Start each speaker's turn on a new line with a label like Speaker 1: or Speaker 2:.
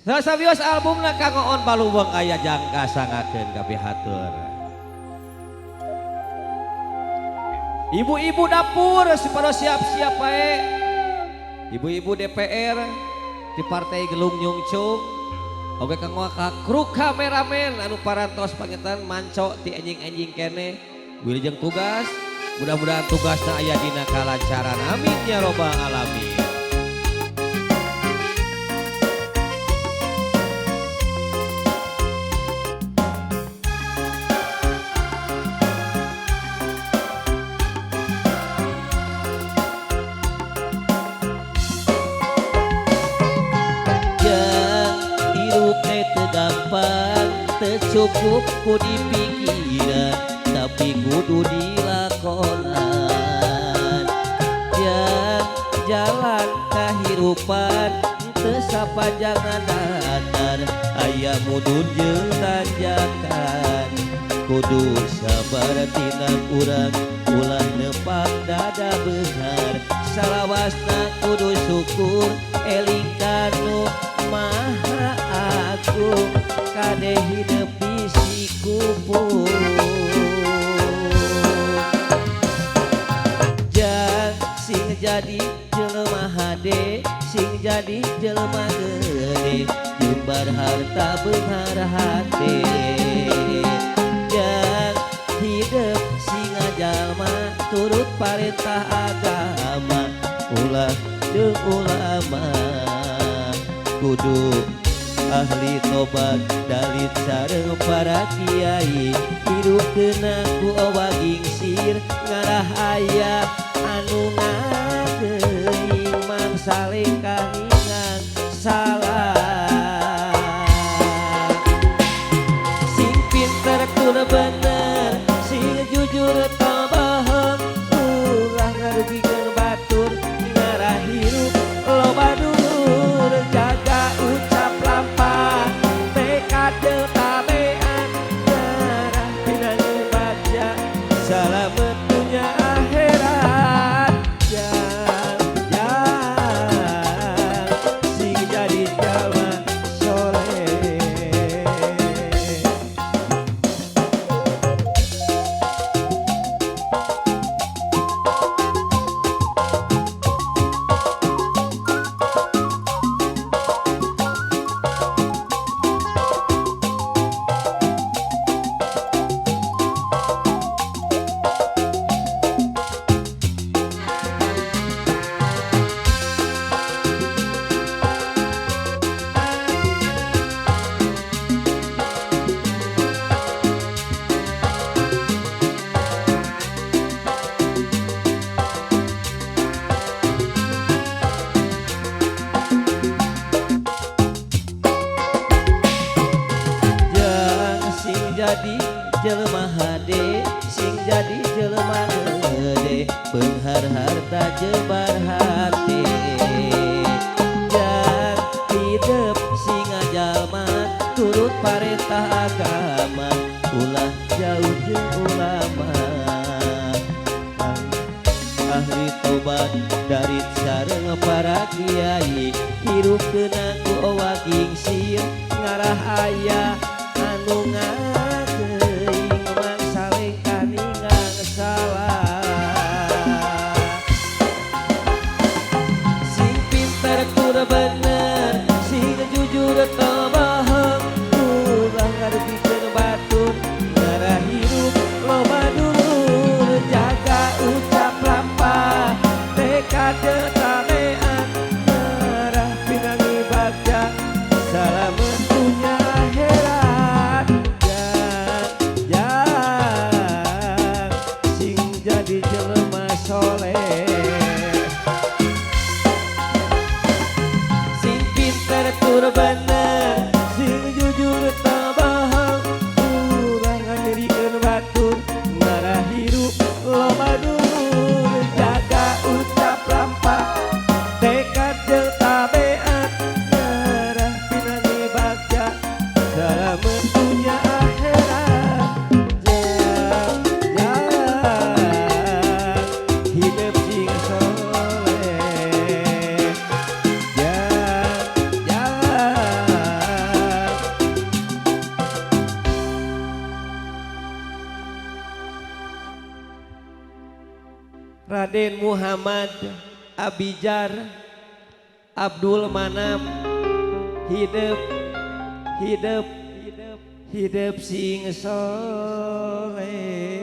Speaker 1: Sasawios albumna kanggo On Paluweng aya jangka sangakeun kapihatur. Ibu-ibu dapur supaya siap-siap bae. Ibu-ibu DPR di Partai Gelung Nyungcung. Oge kanggo ka kru kameramen anu parantos pangetan manco ti enjing-enjing kene. Wilujeng tugas, mudah-mudahan tugasna aya dina kalancaran. Amin ya robbal alamin. Gampang tercukup ku dipikiran tapi kudu dilakonan. Jalan kahirupan teu sapanjangan datar aya mudun jeung tanjakan. Kudu sabar tina urang ulah nepak dada beunghar salawasna kudu syukur eling kanu maha agung kade hidup bisi kumpul. Jang sing jadi jelema hade sing jadi jelema gede jembar harta beunghar hate. Jang hidup sing jalma turut parentah agama ulah jeung ulama. Kudu ahli tobat dalit sareng para kiai hirup kena ku owa gingsir ngarah aya anu ngageuing mangsaling kaningan salah. Sing pinter kudu bener sing jujur teu bohong ulah ngarugikeun batur ngarah hirup loba dulur. Jaga ucap lampah tekad jeung tabeat ngarah pinangi baca salamet dunya akhirat. Jang jang sing jadi jalma soleh. Sing jadi jelema hade sing jadi jelema gede beunghar harta jebar hate. Jang hidup sing jalma turut parentah agama ulah jauh jeung ulama. Ahli tobat dari sareng para kiai hirup kena ku owa gingsir ngarah aya anu ngageuing mangsaling kaningan salah. Sing pinter kudu bener sing jujur teu bohong ulah ngarugikeun batur ngarah hirup loba dulur. Jaga ucap lampah tekad jeung tabeat ngarah pinangi bagja salamet dunya akhirat. Jang jang sing jadi jelema soleh sing pinter tur bener sing jujur teu bohong ulah nganyerikeun batur ngarah hirup loba dulur. Jaga ucap lampah tekad jeung tabeat ngarah pinangi bagja salamet dunya akhirat. Jang jang hidup sing soleh. Jang jang Raden Muhammad Abijar Abdul Manap hidup hidup hidup hidup sing soleh.